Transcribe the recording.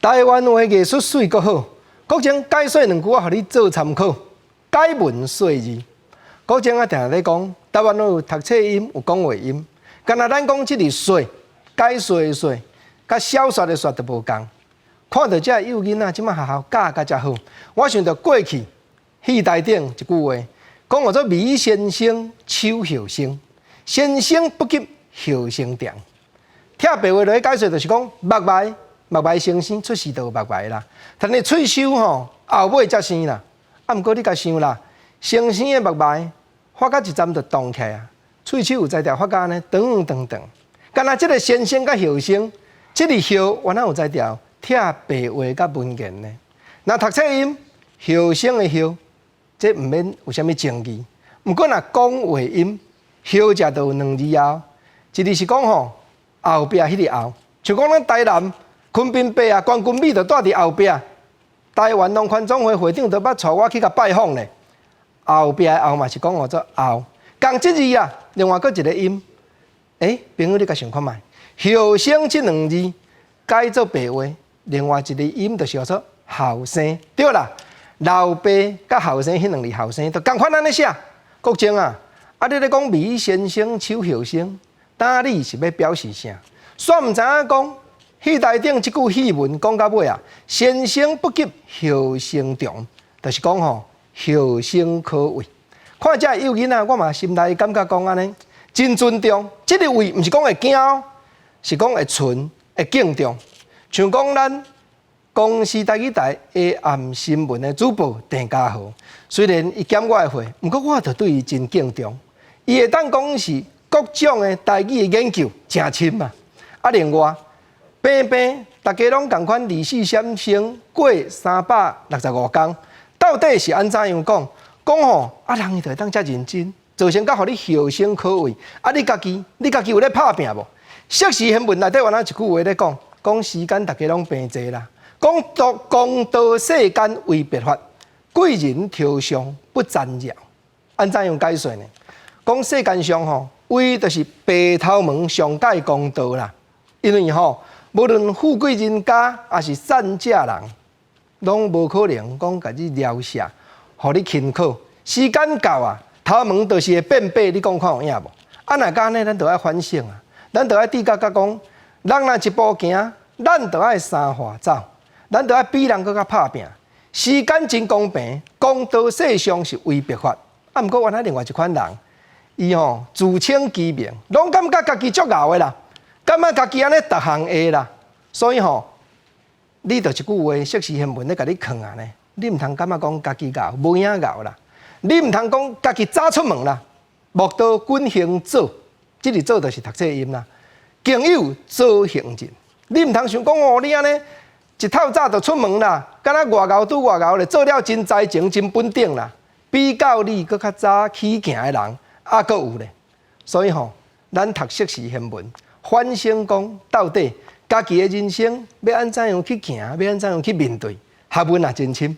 台灣話藝術媠閣好，國政解說兩句仔，予你做參考。解文說字，國政啊，定定咧講，台灣話有讀冊音，有講話音。敢若咱講這个說，解說的說，佮小說的說就無仝。看著這个幼囡仔，這馬學校教甲遮好，我想著過去戲台頂一句話，講號做米先生手後生，先生不及後生長。拆白話來解說，就是講目眉目眉先生出世就有目眉啦，但是喙鬚吼後尾才生啦。啊，毋過你共想啦，先生的目眉發甲一站就動起來啊，喙鬚有才調發甲按呢長長長。敢若這个先生佮後生，這个後原來有才調拆白話佮文言呢。若讀冊音後生的後，這毋免有啥物爭議。毋過若講話音後者就有兩字啊，一字是講吼後壁彼个後，像講咱台南昆彬伯啊，關君美就住佇後壁。台灣農權總會會長都捌帶我去共拜訪咧。後壁的後嘛是講號做後，仝這字啊，另外閣一个音。欸，朋友你共想看覓？後生這兩字改做白話，另外一个音就是號做後生，對啦。老爸佮後生彼兩字後生，就仝款按呢寫。國政啊，啊你咧講米先生手後生，當你是欲表示啥？煞毋知影講。戲台頂這句戲文講到尾啊，先生不及後生長，就是講吼後生可畏。看這个幼囡仔，我嘛心內感覺講按呢，真尊重。這个畏毋是講會驚哦，是講會存會敬重。像講咱公視台語台下暗新聞的主播鄭家豪，雖然伊減我的歲，毋過我就對伊真敬重。伊會當講是各種的台語的研究誠深嘛。啊，另外，平平，大家攏仝款二四閃生過365天，到底是按怎樣講？講吼，啊人伊就會當遮認真，造成較予你後生可畏。啊，你家己，你家己有咧拍拚無？適時新聞內底原來一句話咧講，講時間大家攏平濟啦，講道公道世間為白法，貴人頭上不沾藥。按怎樣解說呢？講世間上吼，唯就是白頭毛上蓋公道啦，因為吼，無論富貴人家，抑是散者人，攏無可能講共你撩下，予你輕靠。時間到啊，頭毛就是會變白，你講看有影無？啊，若按呢，咱就愛反省啊，咱就愛直覺覺講，人若一步行，咱就愛三步走，咱就愛比人閣較拍拚。時間真公平，公道世上是唯白髮。啊，毋過原來另外一款人，伊吼自稱其名，攏感覺家己足𠢕的啦，感覺家己按呢逐項會啦。所以吼，你就一句話，適時新聞咧共你囥啊呢，你毋通感覺講家己𠢕，無影𠢕啦。你毋通講家己早出門啦，莫道君行早，這个早就是讀冊音啦。更有早行人，你毋通想講哦，你按呢一透早就出門啦，敢若偌𠢕拄偌𠢕咧，做了真才情、真本領啦。比較你閣較早起行的人，猶閣有咧。所以吼，咱讀適時新聞，反省講到底，家己的人生欲按怎樣去行，欲按怎樣去面對，學問也真深。